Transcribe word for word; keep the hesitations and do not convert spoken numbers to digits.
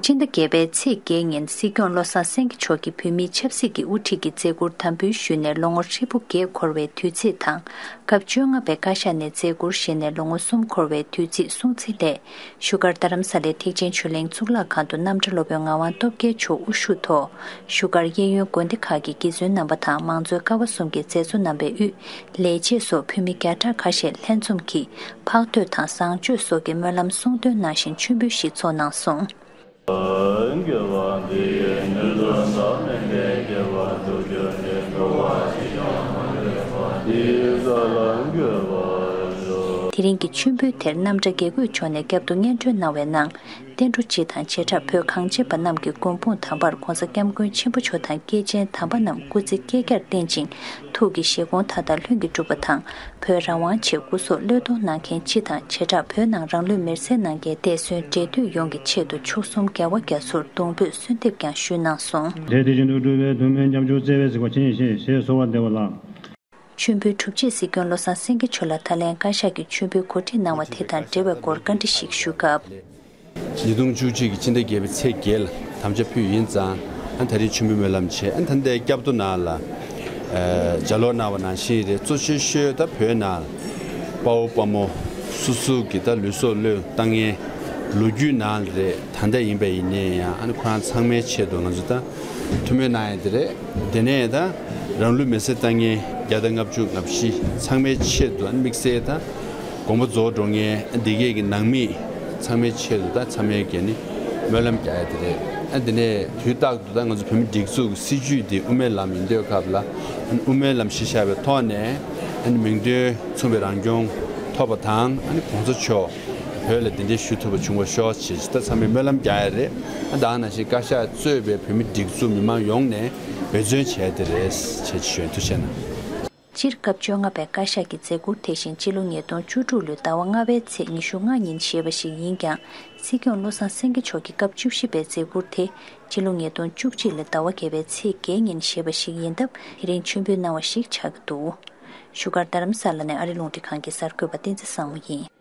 སྤྱི་ཟླ་བརྒྱད་པའི་ཚེས་བརྒྱད་ཉིན་སྲིད་སྐྱོང་བློ་བཟང་སེང་གེ་མཆོག་གིས་བོད་མིའི་ཆབ་སྲིད་ཀྱི་དབུ་ཁྲིད་ཀྱི་མཛད་ཁུར་དམ་འབུལ་ཞུས་ནས་ལོ་ངོ་ཧྲིལ་པོ་བརྒྱད་འཁོར་བའི་དུས་ཚིགས་དང་། སྐབས་བཅོ་ལྔ་པའི་བཀའ་ཤག་ནས་མཛད་ཁུར་བཞེས་ནས་ལོ་ངོ་གསུམ་འཁོར་བའི་དུས་ཚིགས་སྲུང་བརྩི་སླད། བཞུགས་སྒར་རྡ་རམ་ས་ལའི་ཐེག་ཆེན་ཆོས་གླིང་གཙུག་ལག་ཁང་དུ་རྣམ་གྲྭ་སློབ་དཔོན་ངག་དབང་སྟོབས་རྒྱལ་མཆོག་དབུ་བཞུགས་ཐོག་བཞུགས་སྒར་གཡས་གཡོན་དགོན་སྡེ་ཁག་གི་དགེ་བཙུན་རྣམ་པ་དང་མང་གཙོའི་ཀ་བ་གསུམ་གྱི་མཛད་གཙོ་རྣམ་པའི་དབུས། ལས་བྱེད་སོགས་བོད་མི་བརྒྱ་ཕྲག་ཁ་ཤས་ལྷན་འཛོམས་ཀྱིས་ཕག་ཐོད་དང་བཟང་སྤྱོད་སོགས་ཀྱི་སྨོན་ལམ་གསུང་འདོན་གནང་བཞིན་མཆོད་འབུལ་ཞིག་ཚོགས་གནང་སོང་། དེ་རིང་གི་མཆོད་འབུལ་དེར་རྣམ་གྲྭ་དགེ་བསྐོས་མཆོག་ནས་བརྒྱབ་ཏུ་སྙན་སྒྲོན་གནང་བའི་ནང་། བསྟན་འགྲོ་སྤྱི་དང་བྱེ་བྲག་བོད་གངས་ཅན་པ་རྣམས་ཀྱི་མགོན་དཔུང་དམ་པར་༸གོང་ས་༸སྐྱབས་མགོན་ཆེན་པོ་མཆོག་དང་སྐྱེས་ཆེན་དམ་པ་རྣམས་སྐུ་ཚེ་བསྐལ་བརྒྱར་བརྟན་ཅིང་། ཐུགས་ཀྱི་བཞེད་དགོངས་མཐའ་དག་ལྷུན་གྱིས་གྲུབ་པ་དང་། བོད་རང་དབང་ཆེད་སྐུ་སྲོག་བློས་གཏོང་གནང་མཁན་སྤྱི་དང་བྱེ་བྲག་བོད་ནང་རང་ལུས་མེར་སྲེག་གནང་མཁན་འདས་གསོན་འབྲེལ་མཐུད་ཡོངས་ཀྱི་ཆེད་དུ་མཆོག་གསུམ་རྒྱལ་བ་རྒྱ་མཚོར་གདུང་འབོད་གསོལ་འདེབས་ཀྱང་ཞུས་གནང་སོང་། དེ་དེ་བཞིན་དུ་སྒྲུབ་པའི་ཐུགས་སྨོན་སྐྱབས་འཇུག་བརྩེ་བས་གཟིགས་པ་ཇི་སྙེད་ཞེས་ཞེས་གསོལ་བ་འདེབས་པ་ལགས། མཆོད་འབུལ་གྲུབ་རྗེས་སྲིད་སྐྱོང་བློ་བཟང་སེང་གེ་མཆོག་ལ་ད་ལན་བཀའ་ཤག་གིས་མཆོད་འབུལ་གོ་སྒྲིག་གནང་བ་དེ་དང་འབྲེལ་བའི་སྐོར་བཀའ་འདྲི་ཞིག་ཞུས་སྐབས། ཉིས་སྟོང་བཅུ་གཅིག་གི་ཕྱི་ཟླ་བརྒྱད་པའི་ཚེས་བརྒྱད་ལ་དམ་བཅའ་ཕུལ་ཡིན་ཙང་། ཨ་ད་རེས་མཆོད་འབུལ་སྨོན་ལམ་བྱས། ཨ་ད་ལྟའི་སྐྱབས་མདོ་ནང་ལ། ཨ་ལྗགས་ཀློག་གནང་བ་ནང་བཞིན་རེད། གཙོ་ཆེ་ཤོས་ད་བོད་ནང་དཔའ་བོ་དཔའ་མོ་སོ་སོ་གི་ད་ལུས་སྲོག་བློས་བཏང་མཁན་ལོ་རྒྱུས་ནང་རེད། ད་ལྟ་ཡིན་པ་ཡིན་ནའི་ཡང་ཨ་ནི་ཁོ་རང་ཚང་མའི་ཆེད་དུ་ང་ཚོ་ད། ཐུགས་སྨོན་གནང་ཡ་དེ་རེད། དེ་ནས་ད་རང་ལུས་མེར་སྲེག་བཏང་མཁན་བརྒྱ་དང་ལྔ་བཅུ་ང་བཞི་ཚང་མའི་ཆེད་དུ་དམིགས་བསལ་ད་དགོངས་པ་རྫོགས་འགྲོ་མཁན་འདི་གས་ཀྱི་ནང་མི་ཚང་མའི་ཆེད་དུ་ད་ཚང་མས་ཀྱི་ནི་སྨོན་ལམ་རྒྱག་ཡ་དེ་རེད། ཨ་དེ་ནས་དུས་རྟག་ཏུ་ད་ང་ཚོ་བོད་མི་སྒྲིག་འཛུགས་ཀྱི་སྲིད་བྱུས་འདི་དབུ་མའི་ལམ་ཡིན་དུས་སྐབས་ལ་ཨ་དབུ་མའི་ལམ་གཞི་བཞག་པའི་ཐོག་ནས་ཨ་མིང་དོན་མཚུངས་པའི་རང་སྐྱོང་ཐོབ་པ་དང་། ཨ་ནི་གོང་ས་མཆོག་བོད་ལ་གདན་འདྲེན་ཞུ་ཐུབ་པ་བྱུང་བ་ཤོག་ཅེས་ད་ཚང་མས་སྨོན་ལམ་རྒྱག་ཡ་རེད། ཨ་ད་ནང་བཞིན་བཀའ་ཤག་གཙོས་པའི་བོད་མི་སྒྲིག་འཛུགས་མི་མང་ཡོངས་ནས་འབད་བརྩོན་བྱས་ཏེ་རེད་ཅེས་ཞུ་ཡ། ཐུགས་རྗེ་གནང་། སྤྱིར་སྐབས་བཅོ་ལྔ་པའི་བཀའ་ཤག་གི་མཛད་ཁུར་དེ་བཞིན་སྤྱི་ལོ་ཉིས་སྟོང་བཅུ་དྲུག་ལོའི་ཟླ་བ་ལྔ་པའི་ཚེས་ཉི་ཤུ་ལྔ་ཉིན་བཞེས་པ་ཞིག་ཡིན་ཀྱང་། སྲིད་སྐྱོང་བློ་བཟང་སེང་གེ་མཆོག་གི་སྐབས་བཅུ་བཞི་པའི་མཛད་ཁུར་དེ་སྤྱི་ལོ་ཉིས་སྟོང་བཅུ་གཅིག་ལོའི་ཟླ་བ་བརྒྱད་པའི་ཚེས་བརྒྱད་ཉིན་བཞེས་པ་ཞིག་ཡིན་སྟབས། དེ་རིང་མཆོད་འབུལ་གནང་བ་ཞིག་ཆགས་ཀྱི་འདུག་བཞུགས་སྒར་རྡ་རམ་ས་ལ་ནས་ཨ་རི་རླུང་འཕྲིན་ཁང་གི་གསར་འགོད་པ་བསྟན་འཛིན་བཟང་མོ་ཡིན།